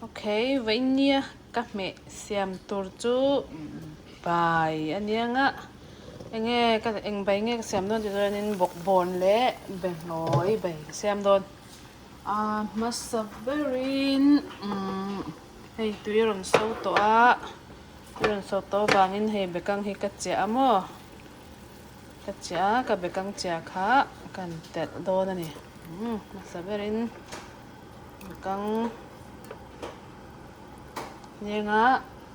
Ok, vawinia ka hmeh siam tur chu bai a nia nga enge ka eng bai nge ka siam dawn tih chuanin bawkbawn leh behlawi bai ka siam dawn a hmasa berin umm hei tui a rawn so tawh a tui a rawn so tawh avangin hei bekang hi ka chiah a maw ka chiah a ka bekang chiah kha kan telh dawn a ni umm hmasa berin. Kang nenga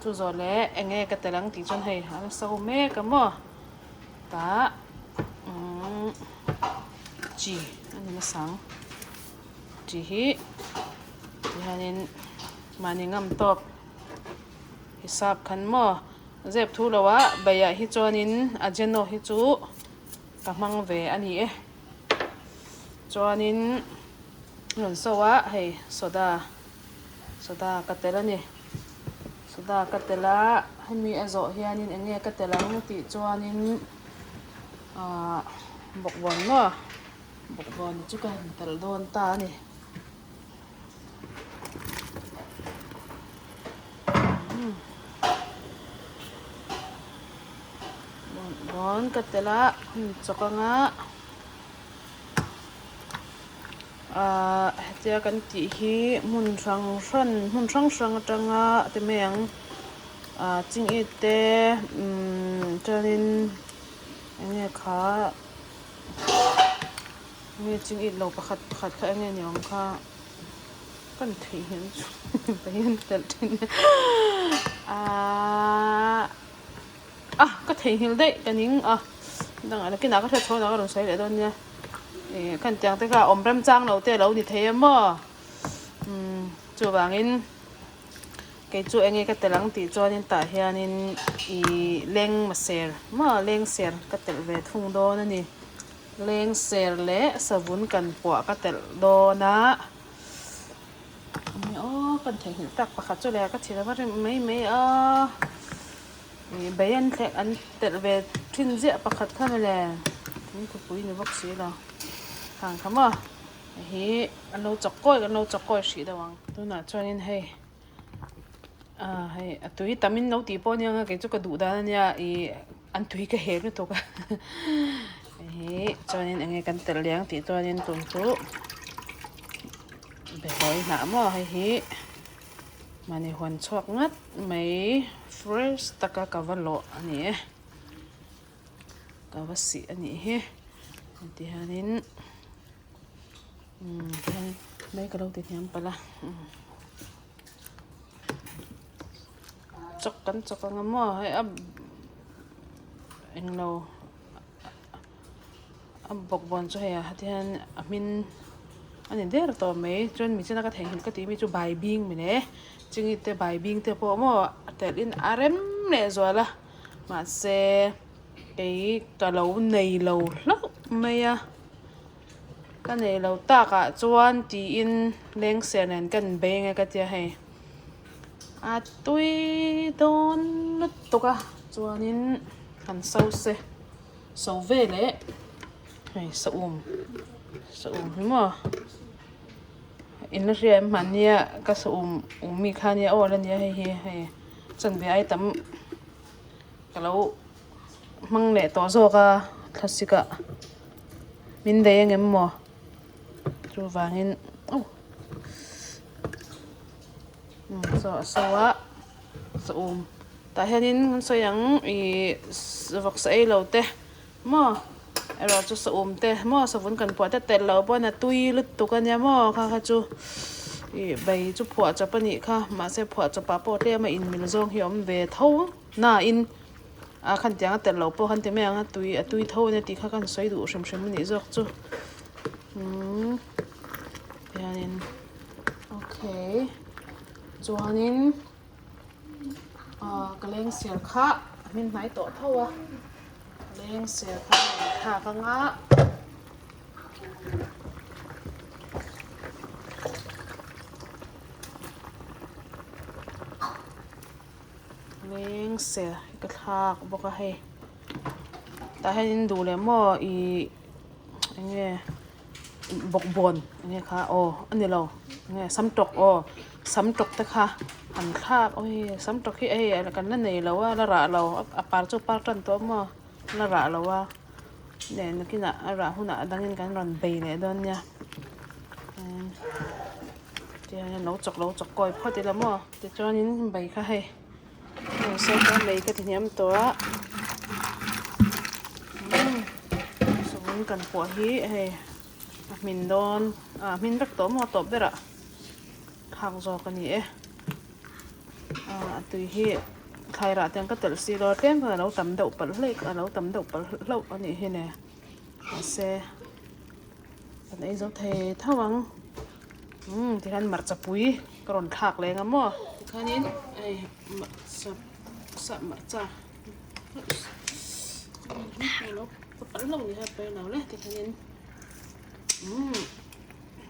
chu zawh leh eng nge ka tel ang tih chuan hei a la so mek a maw tah umm chi a ni nasa ang chi hi tihianin mahni ngam tawk hisap khan maw zep thu lo ah beiah hi chuanin a jeno hi chu ka hmang ve a ni e chuanin. Rawn so a hei soda soda ka tel a ni soda ka tel a hemi a zawh hianin eng nge ka tel ang tih chuanin ahh bawkbawn maw bawkbawn chu ka han tel dawn ta a ni. Bawkbawn ka tel a hun chawk anga. Ahh hetia kan tih hi hmun hrang hran hmun hrang hrang atanga ti mai ang ahh chingit te umm chuanin eng nge kha eng nge chingit lo pakhat pakhat kha eng nge ni awm kha kan theihnghilh chu pahin telh thin ahh. A ka theihnghilh daih ka ning a dangah nakinah ka hriat chhuahna ka rawn sawi leh dawn nia ih khan tiang te kha awm remchang lo te a lo ni thei em maw umm chuvangin kei chu eng nge ka telh ang tih chuanin tah hianin ih leng maser maw leng ser ka telh ve thung dawn a ni leng ser leh savun kan puah ka telh dawn a aw kan theihnghilh tak pakhat chu leh ka thil a va rem mai mai a. Ih bai an thleh an telh ve thin ziah pakhat kha mawle thingthupui ni bawk si lo khang kha maw hei hi an lo chawk kawi kan lo chawk kawi hrih deuh ang tunah chuanin hei ah hei a tui tam in lo tih pawh ania kei chu ka duh dan ania ih an tui ka heh lutuk a hei hi chuanin eng nge kan telh leh ang tih chuanin tum chu behlawi hnah maw hei hi. Mahni huan chhuak ngat mai fresh taka ka va lawh a ni e ka va sih a nih hi ti hianin umm tihian mai ka lo ti hniam palh a chawk kan chawk ang a maw hei a englo. A bawkbawn chu hei ah hian a hmin a ni der tawh mai chuan michina ka theihnghilh ka tih mi chu bai bing mawle chingit te bai bing te pawh maw a telh in a rem leh zual a mahse kei ka lo nei lo hlauh mai a ka nei lo tak ah chuan tiin lengser nen ka inbei ang e ka tia hei a tui dawn lutuk a chuanin han so se. So ve leh hei saum saum hi maw in la hria em hmannia ka saum um mi kha nia aw la nia hei hi hei chanve ai tam ka lo hmang leh tawh zawk a thlasik ah min daih ang em maw chuvangin aw saw a so a. Saum tah hianin kan sawi ang ih vawksa ei lo te maw erawh chu saum te maw savun kan phuah te telh loh pawn a tui lutuk a nia maw kha kha chu ih bai chu phuah chawp a nih kha mahse phuah chawp ah pawh tlem a inmil zawng hi a awm ve tho na in a khan tiang a telh loh pawh khan ti mai ang a tui a tui tho a nia tih kha kan sawi duh hrim hrim a nih zawk chu umm hianin okay. Chuanin ah ka leng ser kha a hmin hnai tawh tho a leng ser kha a rawn thlak ang a. Leng ser hi ka thlak bawk a hei tah hianin duh leh maw ih eng nge bawkbawn eng nge kha aw a ni lo eng nge samtawk aw. Sam tawk te kha an thlak awi sam tawk hi hei kan la nei lo a la rah lo a par chu a par tan tawh maw la rah lo a leh nakinah a rah hunah a dangin kan rawn bei leh dawn nia tihian lo chawk lo chawk kawi phawt ila maw tichuanin bai kha hei saw mei ka ti hniam tawh a savun kan puah hi hei a hmin dawn a hmin vek tawh maw a tawp berah. Khak zawk a ni e. A tui hi thlai rah te ang ka telh si lo a tlem khan a lo tam deuh palh hlek a lo tam deuh palh hlauh a nih hi le. Mahse kan ei zo thei tho ang. Umm tikhan hmarcha pui ka rawn thlak leng a maw. Tikhanin hei hmarcha sap hmarcha ka palh hlauh a ni kha pawi lo le tikhanin umm.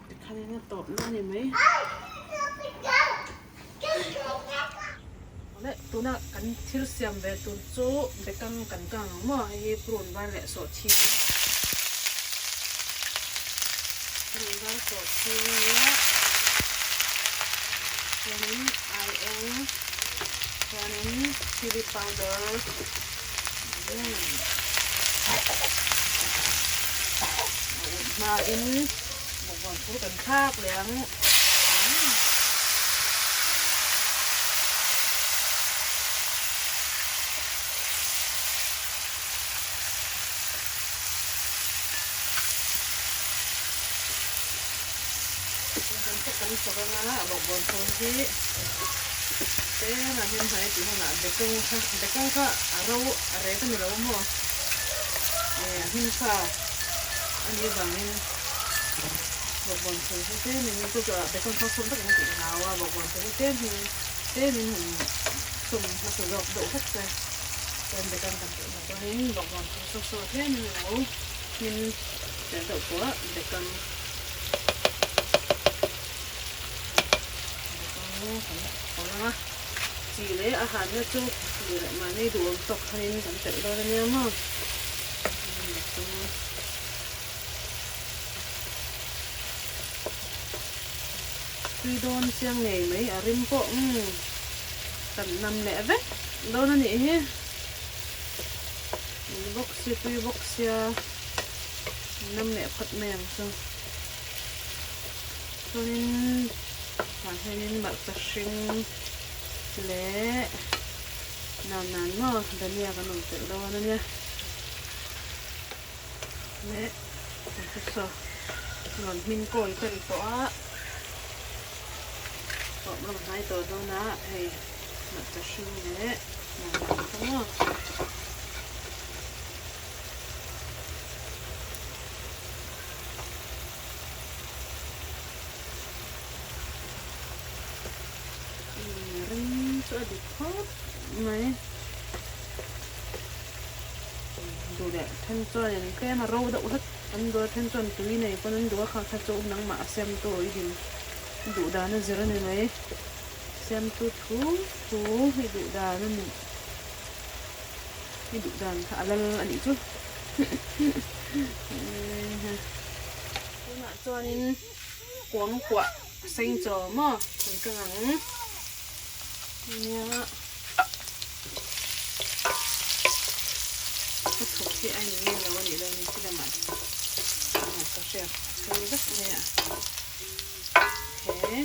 Tikhanin a tawp na a ni mai. Awle tuna kan thil siam ve tur chu bekang kan kang ang maw hei hi prune var leh sawhchhing prune var sawhchhing ania chuanin aieng chuanin chilli powder a ut hmain. Bawkbawn phur kan thlak leh ang. Kan chawk anga bawkbawn phur hi tlem a hnim hnai tih hunah bekawng kha bekawng kha a ro a rek a ni lo maw a hnim tha. A nih avangin bawkbawn thur hi tlemin chu chu ah bacon kha sum vek ang tih ka hlau a, bawkbawn thur hi tlemin tlemin han sum hmasa zawk deuh hlek se chuan bacon kan tih hnu chuanin bawkbawn thur saw saw tlemin a lo hmin tel deuh pawh a bacon bacon kan pawlh ang a, chi leh a hanna chu duh leh mahni duhawm tawk khanin kan telh dawn a nia maw. Tui dawn chiang ngei mai a rim pawh umm kan nam leh vek dawn a nih hi ui bawk si tui bawk sia nam leh phawt mai ang chu chuanin tah hianin hmarcha hring leh. Nan nan maw dhania kan awm telh dawn a nia leh saw rawn hmin kawi tel tawh a tawp lam hnai tawh dawn a hei hmarcha hring leh nan nan kha maw. Ring chu a dik khawp mai. Duh leh then chuanin tlem a ro deuh hlek an duh a, then chuan tui nei pawn an duh a, kha kha chu nangmah a siamtu i din duh dan a zir a ni mai. Siamtu thu thu i duh dan a ni i duh dan kha a lal a nih chu. Tunah chuanin kuang kuah. A seng chaw maw kan kang ang nia ka thuk hi a in ngei lo a nih dawn hi khi lamah ka hriat sei vek mai a he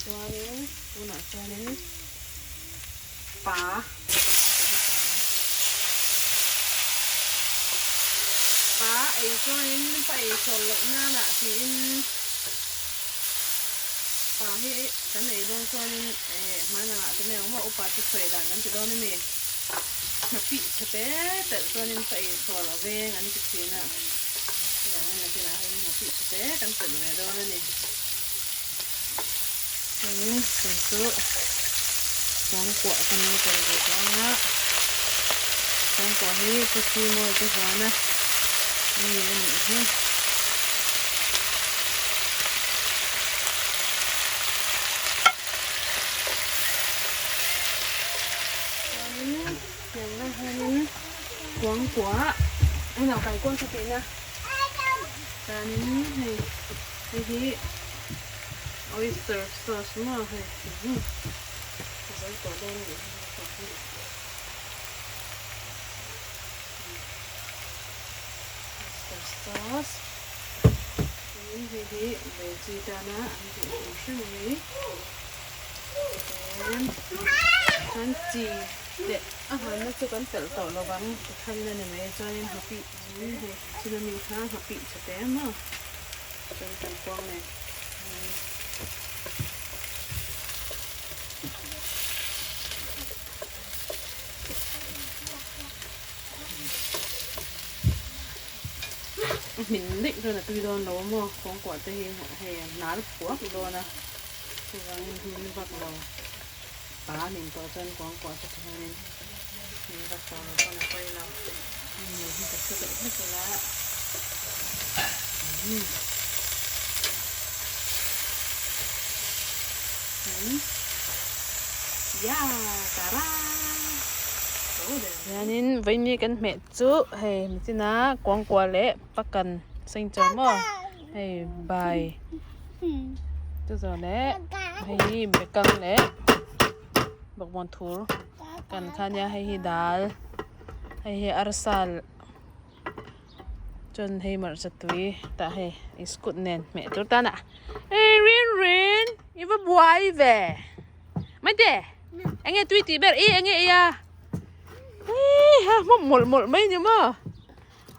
chuanin tunah chuanin pa pa ei chuanin pa ei sawl loh nana tiin pa hi kan ei dawn chuanin eh hmanah te mai ang maw upa te sawi dan kan ti dawn a mi hnapih chhe te telh chuanin pa ei sawl a veng an ti thin a chuvangin nakinah hian hnapih chhe te kan telh ve dawn a ni. Chuanin chung chu kuangkuah ka nei tel ve tawh ang a, kuangkuah hi Pu Simawi te huan a mi a nih hi. Chuanin tiangah hianin kuangkuah englo kaikuang ka tihna chuanin hei. Hei hi Oyster sauce maw hei a zo tawh dawn a nih hi. Oyster sauce tin hei hi veggie tana an tih hrim hrim mai tin chuan chi leh a hanna chu kan telh tawh lo vang tikhan a ni mai chuanin nghapih hei china mi kha nghapih chhe te maw chuan kan kuang nen. A hmin daih chuan a tui dawn lo a maw kawngkuah te hi hei a hnar puak dawn a chuvangin hmin vak lo pa nin tawh chuan kawngkuah chu tikhanin hmin vak tawh lo pawn a pawi lo hemi hi ka hre deuh hlek ila umm ya tara hianin vawiin kan hmeh chu hei michina kuangkuah leh pakan seng chaw maw hei bai chu zawh leh hei hi bekang leh bawkbawn thur kan kha nia hei hi dal hei hi arsa chuan hei hmarcha tui tah hei iskut nen hmeh tur tan a ei rin rin i va buai ve maite enge tui tih ber i enge ei a hei ha hmawm mawlh mawlh mai ni maw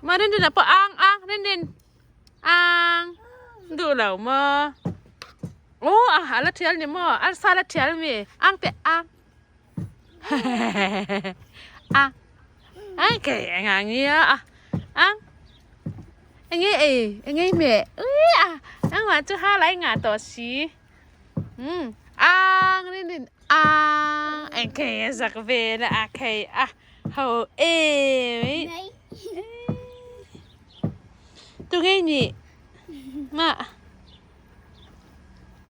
mah rin rin ah pawh ang ang rin rin ang duh lo maw aw a la thial ni maw arsa la thial mi ang teh ang. A ai kei eng ang ia a ang enge ei enge hmeh ui a nangmah chu ha lai ngah tawh si um ang rin rin ang eng kei a zak vel a a khei a ho em tunge nih mah.